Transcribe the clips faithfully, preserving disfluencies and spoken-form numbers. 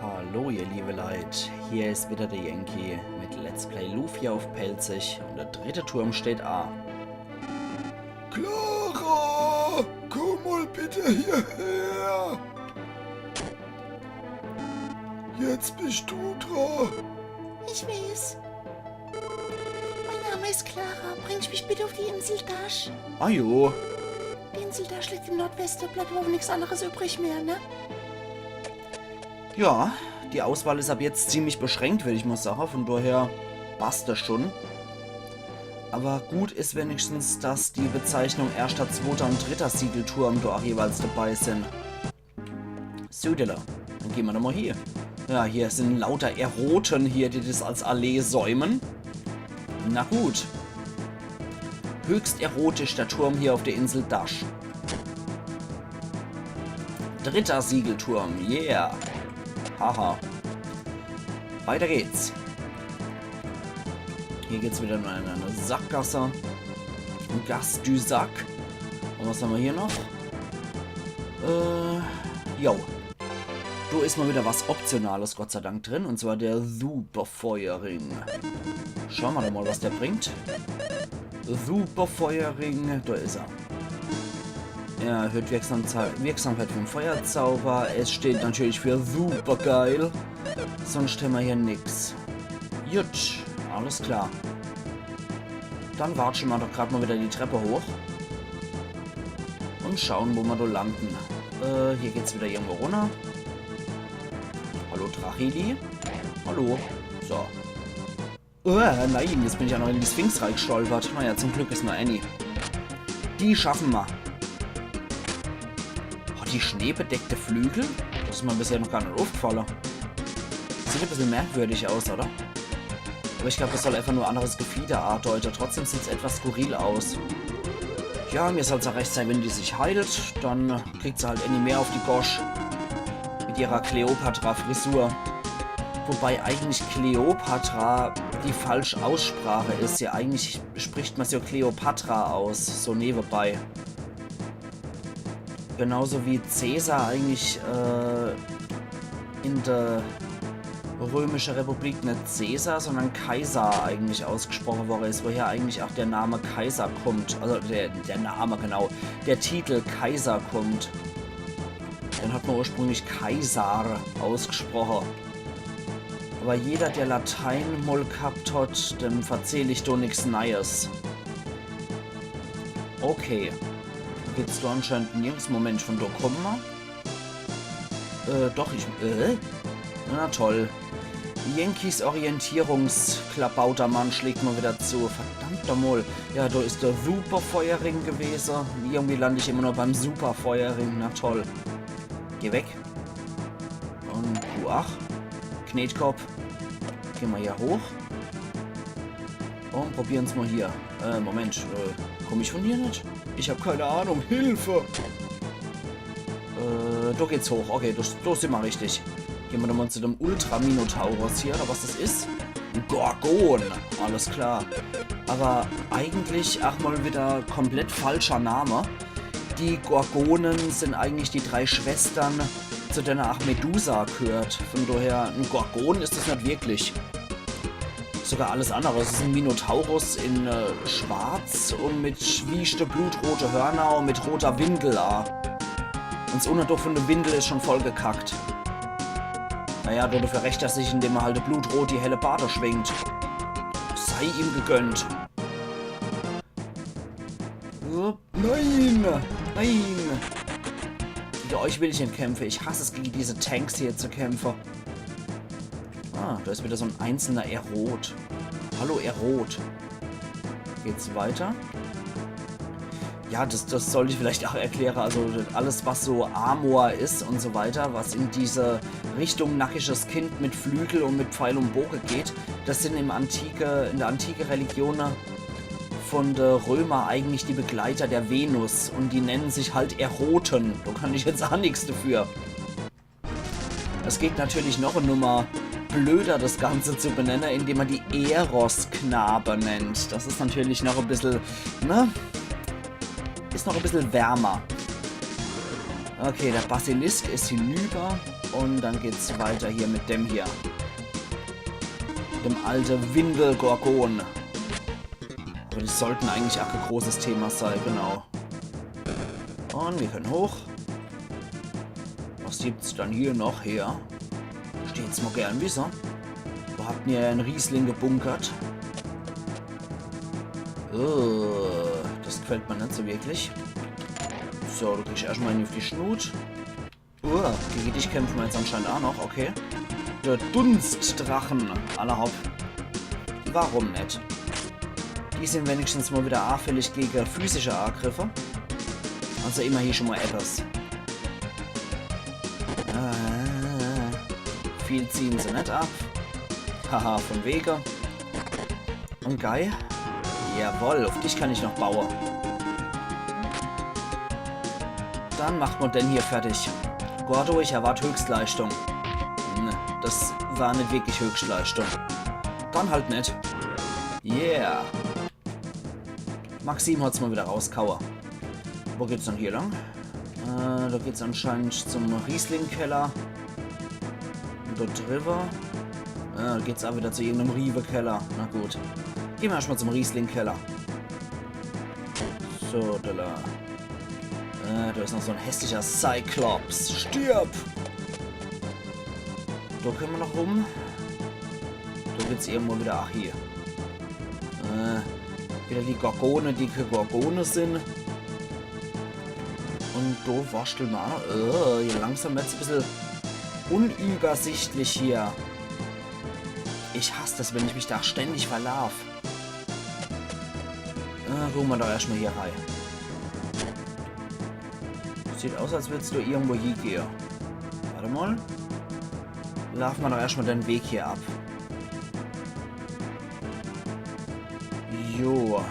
Hallo ihr liebe Leit, hier is wieder der Yankee mit Let's Play Lufia uff Pälzisch un der dritte Turm steht a. Clara, komm mal bitte hierher. Jetzt bist du dran. Ich weiß. Mein Name is Clara. Bringst mich bitte uff die Insel Dash? Ah jo. Die Insel Dash liegt im Nordweste, bleibt aber nix anderes übrig mehr, ne? Ja, die Auswahl is ab jetzt ziemlich beschränkt, würd ich mal sagen. Von daher passt das schon. Aber gut is wenigstens, dass die Bezeichnung erschter, zwoter un dritter Siegelturm do auch jeweils dabei sind. Südele. Dann gehn mer doch mal hier. Ja, hier sind lauter Eroten hier, die das als Allee säumen. Na gut. Höchst erotisch der Turm hier auf der Insel Dash. Dritter Siegelturm, yeah. Haha. Weiter geht's. Hier geht's wieder nur in eine Sackgasse. Gare du Sac. Und was haben wir hier noch? Äh, jo. Do is mal wieder was Optionales, Gott sei Dank, drin. Und zwar der Superfeuerring. Schauen wir doch mal, was der bringt. Superfeuerring, da is er. Er erhöht Wirksamzei- Wirksamkeit vom Feuerzauber. Es steht natürlich für supergeil. Sonst haben wir hier nix. Gut, alles klar. Dann watschen wir doch grad mal wieder die Treppe hoch. Und schauen, wo wir da landen. Äh, hier geht's wieder irgendwo runter. Hallo, Drachili. Hallo. So. Oh, nein, jetzt bin ich ja noch in die Sphinx reingestolpert. Naja, zum Glück is nur Annie. Die schaffen wir. Oh, die schneebedeckte Flügel? Das is mir bisher noch gar nicht aufgefallen. Sieht ein bisschen merkwürdig aus, oder? Aber ich glaub, das soll einfach nur anderes Gefieder andeuten. Trotzdem sieht's etwas skurril aus. Ja, mir soll's auch recht sein, wenn die sich heilt. Dann kriegt sie halt Annie mehr auf die Gosch. Mit ihrer Kleopatra-Frisur. Wobei eigentlich Kleopatra die falsche Aussprache is. Ja, eigentlich spricht man's ja Kleopatra aus. So nebenbei. Genauso wie Cäsar eigentlich, äh, in der Römische Republik net Cäsar, sondern Kaisar eigentlich ausgesprochen worden is, woher eigentlich auch der Name Kaiser kommt. Also der, der Name, genau, der Titel Kaiser kommt. Den hat man ursprünglich Kaisar ausgesprochen. Aber jeder, der Latein mal gehabt hat, dem verzähl ich do nix Neues. Okay. Geht's do anscheinend nirgends. Moment, von do kommen wir. Äh, doch, ich, äh? Na toll. Yankees Orientierungsklabautermann schlägt mal wieder zu. Verdammt noch mal. Ja, do is der Superfeuerring gewesen. Irgendwie lande ich immer noch beim Superfeuerring. Na toll. Geh weg. Und du ach. Knetkopp. Geh mal hier hoch. Und probieren's mal hier. Äh, Moment. Äh, komm ich von hier net? Ich hab keine Ahnung. Hilfe! Äh, do geht's hoch. Okay, do, do sind wir richtig. Gehen wir doch mal zu dem Ultraminotaurus hier, oder was das is. Ein Gorgon. Alles klar. Aber eigentlich auch mal wieder komplett falscher Name. Die Gorgonen sind eigentlich die drei Schwestern, zu denen auch Medusa gehört. Von daher, ein Gorgon is es net wirklich. Sogar alles andere. Es is ein Minotaurus in, äh, Schwarz und mit schwieschte blutrote Hörner und mit roter Windel a. Und s Unnerduch von der Windel is schon vollgekackt. Naja, do dafür rächt er sich, indem er halt blutrot die Hellebarde schwingt. Sei ihm gegönnt. Nein! Nein! Gegen euch will ich net kämpfen. Ich hasse es, gegen diese Tanks hier zu kämpfen. Ah, da is wieder so ein einzelner Erot. Hallo, Erot. Geht's weiter? Ja, das, das sollte ich vielleicht auch erklären. Also alles, was so Armor is und so weiter, was in diese Richtung nackisches Kind mit Flügel und mit Pfeil und Boge geht, das sind im antike, in der antike Religion von der Römer eigentlich die Begleiter der Venus und die nennen sich halt Eroten. Da kann ich jetzt auch nix dafür. Es geht natürlich noch eine Nummer blöder, das Ganze zu benennen, indem man die Eros-Knabe nennt. Das is natürlich noch ein bisschen, ne? Is noch ein bisschen wärmer. Okay, der Basilisk is hinüber. Und dann geht's weiter hier mit dem hier. Dem alte Windelgorgon. Aber die sollten eigentlich ach e großes Thema sei, genau. Und wir können hoch. Was gibt's dann hier noch her? Steht's mal gern wisse. Wo hat denn ihr en Riesling gebunkert? Oh, das gefällt mir net so wirklich. So, du kriegst erstmal eine auf die Schnut. Uh, gegen dich kämpfen wir jetzt anscheinend auch noch, okay. Der Dunstdrachen, alla hopp. Warum net? Die sind wenigstens mal wieder anfällig gegen physische Angriffe. Also immerhin schon mal etwas. Äh, viel ziehen sie net ab. Haha, von wege. Und Guy? Jawoll, auf dich kann ich noch baue. Dann macht man den hier fertig. Gordo, ich erwart Höchstleistung. Ne, das war net wirklich Höchstleistung. Dann halt net. Yeah. Maxim hat's mal wieder rauskaue. Wo geht's dann hier lang? Äh, da geht's anscheinend zum Rieslingkeller. Und dort drüber. Äh, geht's auch wieder zu irgendeinem Riewekeller. Na gut. Gehen wir erstmal zum Rieslingkeller. So, da. Äh, da ist noch so ein hässlicher Cyclops. Stirb! Da können wir noch rum. Da geht's irgendwo wieder. Ach, hier. Äh, wieder die Gorgone, die keine Gorgone sind. Und da waschtel mal. Äh, hier langsam wird's ein bisschen unübersichtlich hier. Ich hasse das, wenn ich mich da ständig verlauf. Äh, gucken wir doch erstmal hier rein. Sieht aus, als würdest du irgendwo hingehe. Warte mal. Lauf mal doch erstmal den Weg hier ab. Jo.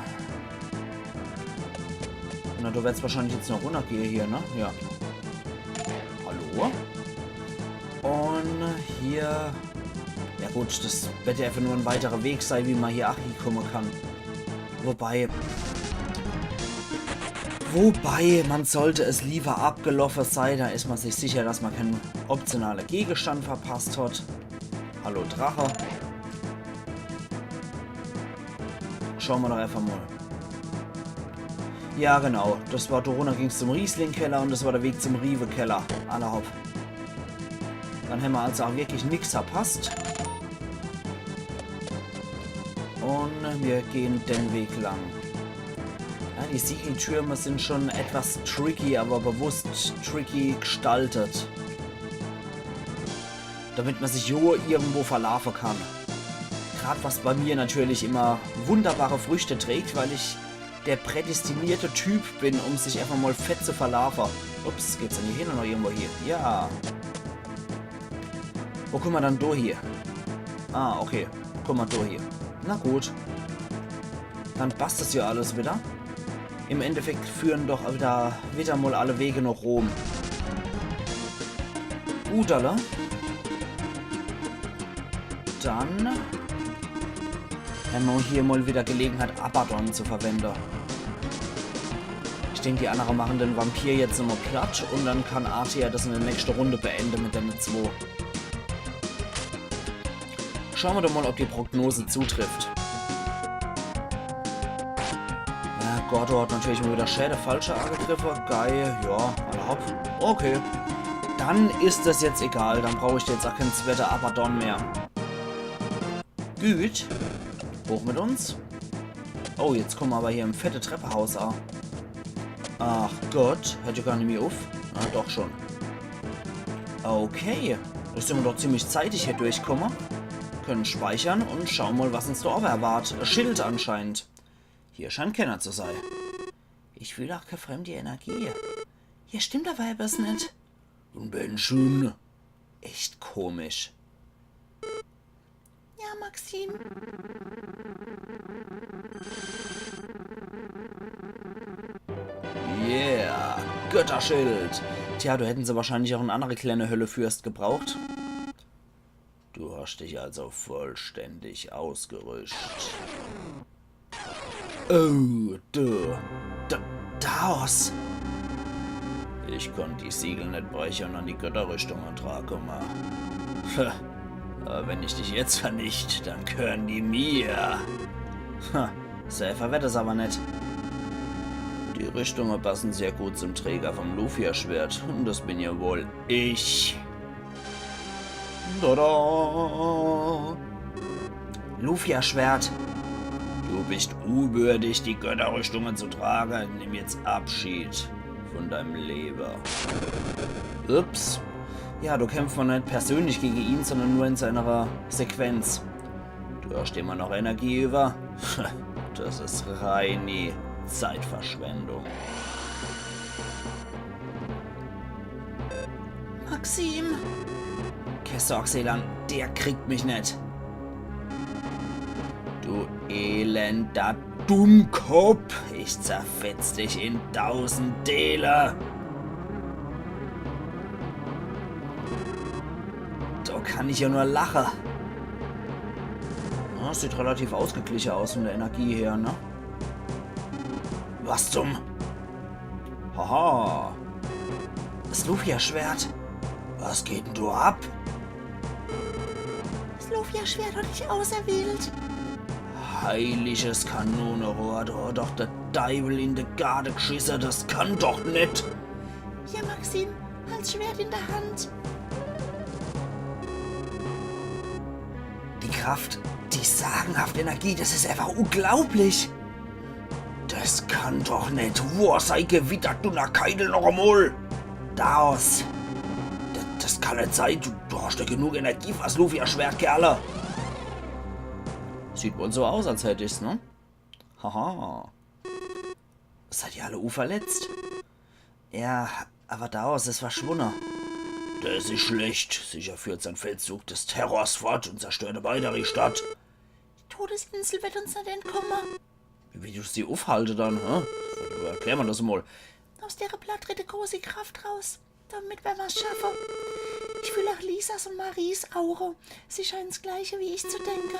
Na, du wirst wahrscheinlich jetzt noch runtergehen hier, ne? Ja. Hallo? Und hier. Ja gut, das wird ja einfach nur ein weiterer Weg sein, wie man hier auch hinkommen kann. Wobei. Wobei, man sollte es lieber abgelaufen sein, da ist man sich sicher, dass man kein optionaler Gegenstand verpasst hat. Hallo Drache. Schauen wir doch einfach mal. Ja, genau. Das war, da runter ging's zum Rieslingkeller und das war der Weg zum Riewekeller. Alla hopp. Dann haben wir also auch wirklich nix verpasst. Und wir gehen den Weg lang. Ja, die Siegeltürme sind schon etwas tricky, aber bewusst tricky gestaltet. Damit man sich jo irgendwo verlaufen kann. Grad was bei mir natürlich immer wunderbare Früchte trägt, weil ich der prädestinierte Typ bin, um sich einfach mal fett zu verlaufen. Ups, geht's denn hier hin oder noch irgendwo hier? Ja. Wo kommen wir dann durch hier? Ah, okay. Guck mal durch hier. Na gut. Dann passt das ja alles wieder. Im Endeffekt führen doch wieder, wieder mal alle Wege nach Rom. Gut, alle. Dann haben wir hier mal wieder Gelegenheit, Abaddon zu verwenden. Ich denke, die anderen machen den Vampir jetzt nochmal platt und dann kann Arthea das in der nächsten Runde beenden mit den zwei. Schauen wir doch mal, ob die Prognose zutrifft. Ja, Gordo hat natürlich mal wieder Schäde, falsche Angriffe. Geil, ja, alla hopp. Okay. Dann ist das jetzt egal. Dann brauche ich jetzt auch keinen zweiten Abaddon mehr. Gut. Hoch mit uns. Oh, jetzt kommen wir aber hier im fette Treppehaus an. Ach Gott, hört ja gar nicht mehr auf. Ah, doch schon. Okay, da sind wir doch ziemlich zeitig hier durchgekommen. Können speichern und schauen mal, was uns da oben erwartet. Ein Schild anscheinend. Hier scheint keiner zu sein. Ich fühle auch keine fremde Energie. Hier stimmt aber etwas nicht. Und wenn schon, echt komisch. Ja, Maxim. Yeah, Götterschild. Tja, da hätten sie wahrscheinlich auch einen anderen kleinen Höllenfürst gebraucht. Du hast dich also vollständig ausgerüstet. Oh, du. Da, Daos. Ich konnt die Siegel net breche un an die Götterrüstung drankomme. Pff, awwer wenn ich dich jetzt vernicht, dann gehören die mir. Ha, so äfach werd es awwer net. Die Rüstunge passen sehr gut zum Träger vom Lufia-Schwert. Un das bin ja wohl ich. Tada! Lufia-Schwert. Du bist unwürdig, die Götterrüstunge zu trage. Nimm jetzt Abschied von deinem Lewe. Ups. Ja, do kämpft ma net persönlich gege ihn, sondern nur in seiner Sequenz. Du hast immer noch Energie üwwer. Das is reini Zeitverschwendung. Maxim! Kä Sorg, Selan, der kriegt mich net. Du elender Dummkopp, ich zerfetz dich in tausend Deele. Do kann ich ja nur lache. Ja, sieht relativ ausgegliche aus von der Energie her, ne? Was zum? Haha. Das Lufia-Schwert. Was geht denn do ab? Das Lufia-Schwert hat dich auserwählt. Heiliges Kanonerohr, do hat doch der Deiwel in de Garde gschisse, das kann doch net. Hier, Maxim, halt's Schwert in der Hand. Die Kraft, die sagenhafte Energie, das is einfach unglaublich. Das kann doch net wohr sei, Gewitter, Dunnerkeidel noch emol. Daos. Das, das kann net sei. Du, du hast ja genug Energie fürs Lufia-Schwert, Kerle. Sieht wohl so aus, als hätt ich's, ne? Haha. Seid ihr alle unverletzt? Ja, awwer Daos is verschwunne. Das is schlecht. Sicher führt sein Feldzug des Terrors fort un zerstört e weitere Stadt. Die Todesinsel wird uns net entkomme. Wie du sie ufhalte dann, hä? Erklär ma das mol. Aus dere Blatt tritt e großi Kraft raus. Damit wer was schaffe. Ich fühl auch Lisas un Maries Aure. Sie scheinen's Gleiche wie ich zu denke.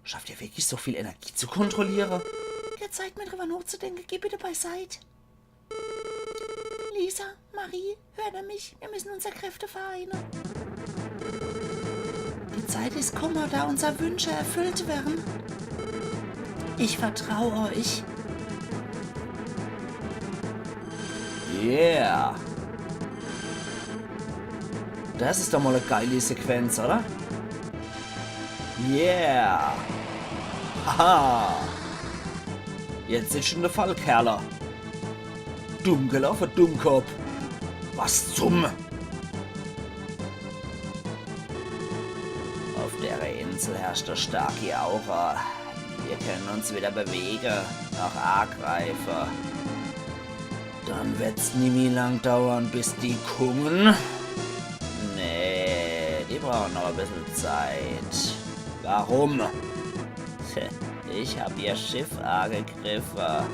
Schafft ihr wirklich so viel Energie zu kontrolliere? Kä Zeit mehr drüber nochzudenke, geh bitte beiseit. Lisa, Marie, hört ihr mich? Wir müssen unser Kräfte vereine. Die Zeit is kumme, da unser Wünsche erfüllt werre. Ich vertrau euch. Yeah. Das is doch mol e geili Sequenz, oder? Yeah. Haha. Jetzt is schon de Fall, Kerle. Dumm gelaufe, Dummkopp. Was zum? Auf dere Insel herrscht e starki Aura. Wir können uns wieder bewege, noch agreife. Dann wird's nimmi lang dauere, bis die kummen. Nee, die brauchen noch e bissel Zeit. Warum? Ich hab ihr Schiff agegriffe.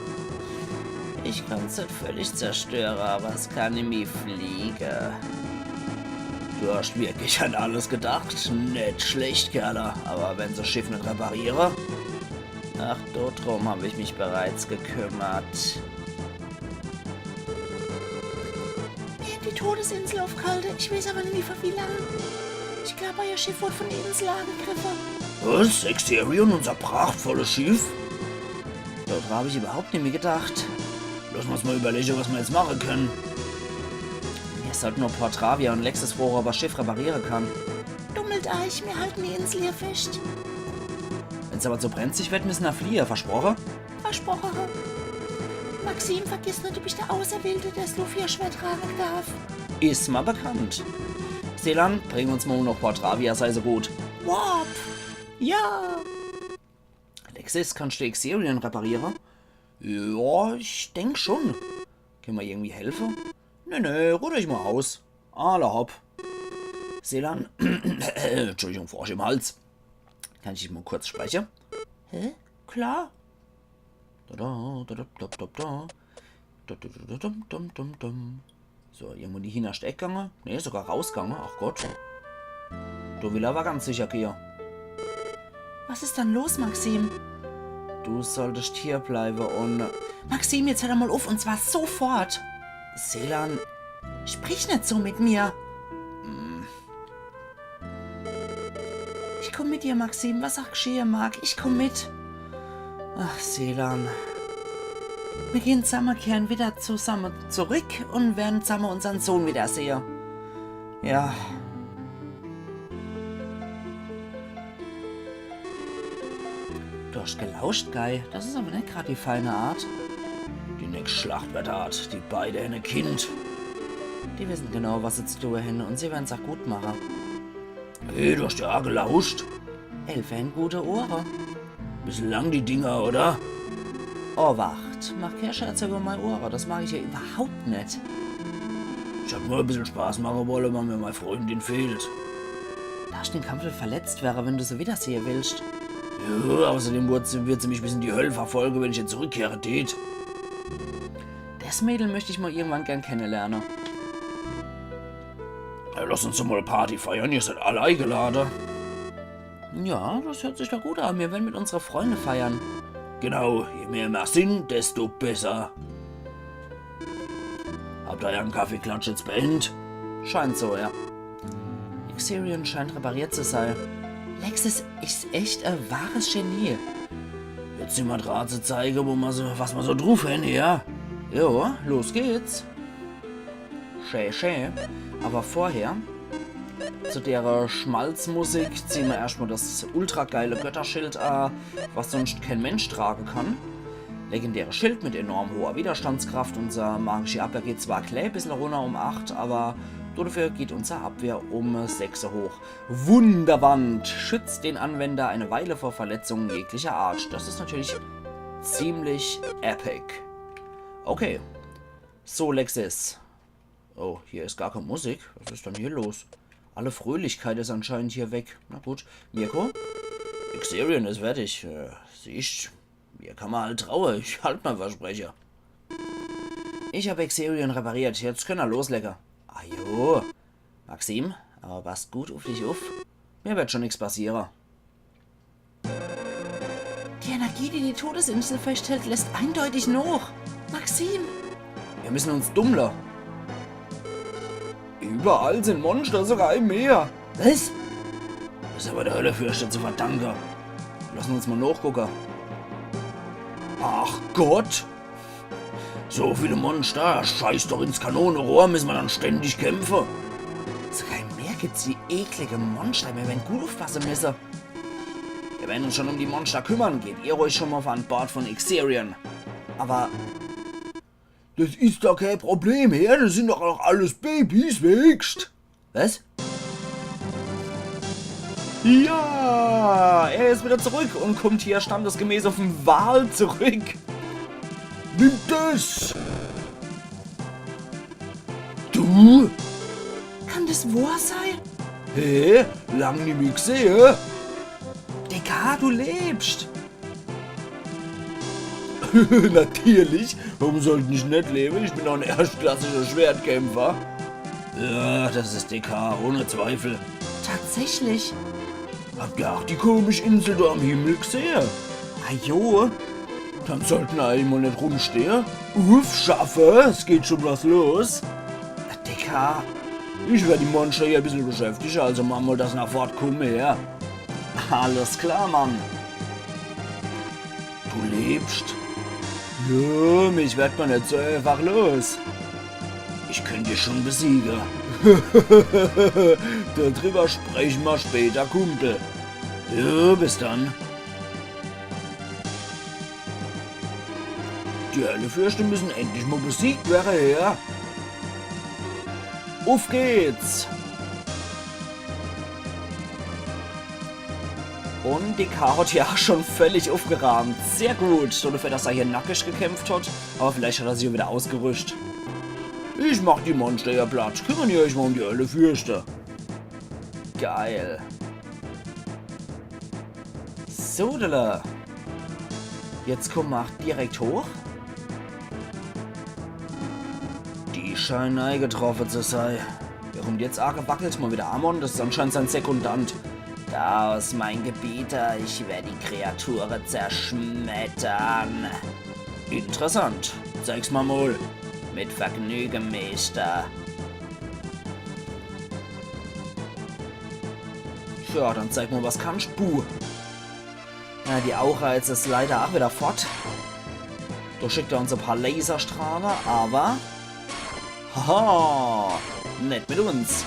Ich kann's net völlig zerstöre, awwer es kann nimmi fliege. Du hast wirklich an alles gedacht? Net schlecht, Kerle. Awwer wenn se's Schiff net repariere? Ach, dodrum hab ich mich bereits gekümmert. Mir hän die Todesinsel aufghalte. Ich weeß awwer nimmi, für wie lang. Ich glaab, euer Schiff wurd von de Insel agegriffe. Was? Exerion, unser prachtvolles Schiff? Dodra hab ich üwwerhaupt nimmi gedacht. Lass uns mol überlege, was ma jetzt mache können. Mir sollten nur Portravia un Lexis froche, ob er's Schiff repariere kann. Dummelt eich, mir halten die Insel hier fescht. Wenn's awwer zu brenzlig werd, müssen ma fliehe. Versproche? Versproche. Maxim, vergiss net, du bist der Auserwählte, der's Lufia-Schwert trage darf. Is ma bekannt. Selan, bring uns mol noch Portravia, sei so gut. Warp! Ja! Lexis, kannst du Exerion repariere? Ja, ich denk schon. Kenne ma irgendwie helfe? Nee, nee, ruht eich mol aus. Alla hopp. Selan, Entschuldigung, Frosch im Hals. Kann ich mol kurz spreche? Hä? Klar. Da, da, da, da, da, da, da. Da, da, da, da, dum, dum, dum, dum. So, irgendwo in die hinnerscht Eck gange. Nee, sogar rausgange. Ach Gott. Do will er awwer ganz sicher gehe. Was is dann los, Maxim? Du solltest hier bleiwe un... Maxim, jetzt hör doch mol uff, un zwar sofort. Selan, sprich net so mit mir. Hm. Ich komm mit dir, Maxim, was auch g'schehe mag. Ich komm mit. Ach, Selan. Mir gehn zamme, kehren wieder zusamme zurück und werden zamme unsern Sohn wiedersehe. Ja. Du hast gelauscht, Guy. Das is aber net grad die feine Art. Die nächst Schlacht werd hart. Die beide hän e Kind. Die wissen genau, was se zu tue hän, und sie werden's auch gut mache. Hey, du hast ja auch gelauscht. Elfe hän gute Ohre. Bissel lang die Dinger, oder? Obacht, mach kee Scherze über mei Ohre. Das mag ich ja überhaupt net. Ich hab nur e bissel Spaß mache wolle, weil mir mei Freundin fehlt. Darfst in Kampf net verletzt wäre, wenn du se wiedersehe willst. Ja, außerdem wird se, wird se mich bis in die Höll verfolge, wenn ich jetzt zurückkehre tät. Das Mädel möcht ich mal irgendwann gern kennelerne. Ja, lass uns doch mal e Party feiern, ihr seid alle eingelade. Ja, das hört sich doch gut an. Wir werden mit unsere Freunde feiern. Genau, je mehr mer sin, desto besser. Habt ihr euren Kaffeeklatsch jetzt beendt? Scheint so, ja. Ixerion scheint repariert zu sein. Lexis is echt e wahres Genie. Jetzt sin mer dra zu zeige, wo mer so, was mer so druf hän, ja? Jo, los geht's. Schä, schä. Aber vorher, zu der Schmalzmusik, zieh mer erscht mal das ultra geile Götterschild a, was sonst kein Mensch trage kann. Legendäres Schild mit enorm hoher Widerstandskraft. Unser magische Abwehr geht zwar e klä bissel runner um acht, aber dafür geht unser Abwehr um sechs hoch. Wunderwand schützt den Anwender eine Weile vor Verletzungen jeglicher Art. Das ist natürlich ziemlich epic. Okay. So, Lexis. Oh, hier is gar keine Musik. Was is denn hier los? Alle Fröhlichkeit is anscheinend hier weg. Na gut. Mirko? Ixerion is fertig. Äh, siehst, mir kann mer halt traue. Ich halt mei Verspreche. Ich hab Ixerion repariert. Jetzt könne mer loslege. Ajo. Maxim, aber passt gut uff dich uff. Mir werd schon nix passiere. Die Energie, die die Todesinsel festhält, lässt eindeutig noch. Maxim! Wir müssen uns dummle. Überall sin Monster, sogar im Meer. Was? Das is aber de Höllefürste zu verdanke. Lass uns mal nachgucke. Ach Gott! So viele Monster, scheiß doch ins Kanonerohr, müssen mer dann ständig kämpfe. Sogar im Meer gibt's die eklige Monster, mir werden gut uffpasse müsse. Wir werden uns schon um die Monster kümmern, geht ihr ruhig schon mal an Bord von Ixerion. Aber das is doch kein Problem, her, das sin doch auch alles Babys, weescht. Was? Ja, er is wieder zurück und kommt hier standesgemäß uff en Wal zurück. Nimm das! Du? Kann das wahr sein? Hä? Lang nimmi g'sehe? Dekar, du lebst! Natürlich, warum sollt ich net lebe? Ich bin doch en erschtklassischer Schwertkämpfer. Ja, das is Dekar, ohne Zweifel. Tatsächlich. Habt ihr auch die komisch Insel da am Himmel g'sehe? Ajo. Dann sollten mer eigentlich mal net rumstehe. Uff, schaffe, es geht schon was los. Dekar. Ich werd die Monster hier e bissel beschäftige, also mach mal, dass ner fortkumme, ja. Alles klar, Mann. Du lebst? Ja, mich werd mer net so einfach los. Ich könnt dich schon besiege. Darüber spreche mer später, Kumpel. Ja, bis dann. Die Höllefürste müssen endlich mal besiegt werre, her. Uff geht's! Und Dekar hat ja schon völlig uffgeraamt. Sehr gut. So dafür, dass er hier nackig gekämpft hat. Aber vielleicht hat er sich ja wieder ausgerüscht. Ich mach die Monster ja platt. Kümmern ihr euch mal um die Höllefürste. Geil. Sodele. Jetzt kommen mer auch direkt hoch. Die scheinen eingetroffen zu sein. Wer kommt jetzt angewackelt? Mal wieder Amon. Das ist anscheinend sein Sekundant. Da ist mein Gebieter. Ich werde die Kreature zerschmettern. Interessant. Zeig's mal, mal. Mit Vergnüge, Meeschter. Tja, dann zeig mol, was kannst, Bu. Ja, die Aura jetzt is leider ach wieder fort. Do schickt er uns e paar Laserstrahle, aber... Haha, net mit uns.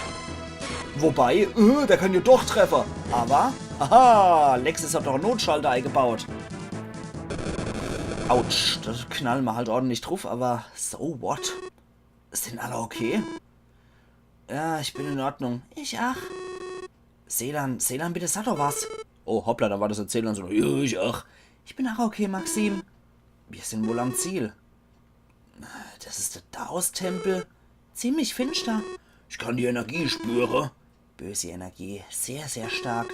Wobei, äh, der kann jo doch treffe. Aber, haha, Lexis hat doch en Notschalter eigebaut. Autsch, do knallen mer halt ordentlich druf, aber so what? Sin alle okay? Ja, ich bin in Ordnung. Ich ach. Selan, Selan, bitte sag doch was. Oh, hoppla, do war das jetzt Selan so, ja, ich ach. Ich bin ach okay, Maxim. Mir sin wohl am Ziel. Das is der Daos-Tempel. Ziemlich finster. Ich kann die Energie spüre. Böse Energie, sehr, sehr stark.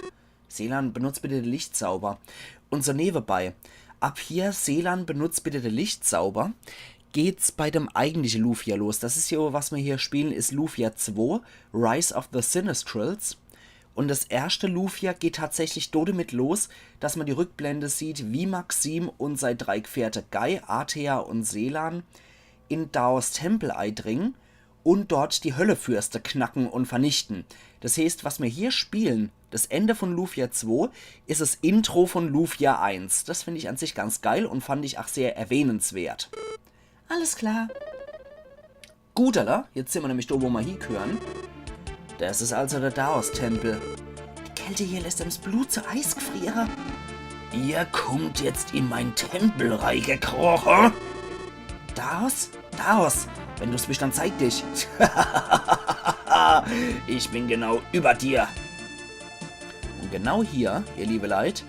Selan, benutz bitte de Lichtzauber. Und so newebei, ab hier, Selan, benutz bitte de Lichtzauber, geht's bei dem eigentliche Lufia los. Das is jo, was mer hier spielen, is Lufia zwei, Rise of the Sinistrals. Und das erschte Lufia geht tatsächlich dodemit los, dass mer die Rückblende sieht, wie Maxim und sei drei Gfährte Guy, Atea und Selan in Daos Tempel eidringen und dort die Höllefürste knacken und vernichten. Das heeßt, was mer hier spielen, das Ende von Lufia zwei, is das Intro von Lufia eins. Das find ich an sich ganz geil und fand ich ach sehr erwähnenswert. Alles klar. Gut, alla, jetzt sin mer nämlich do, wo mer hiegehören. Das is also der Daos-Tempel. Die Kälte hier lässt em's Blut zu Eis gfriere. Ihr kommt jetzt in mein Tempel reigekroche? Daos? Daos, wenn du's bist, dann zeig dich. Ich bin genau über dir. Und genau hier, ihr liebe Leit,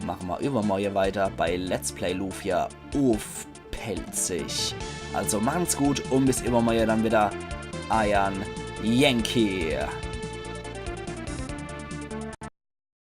mache mer übermorje weiter bei Let's Play Lufia uff Pälzisch. Also machen's gut und bis übermorje dann wieder. Eiern Yankee.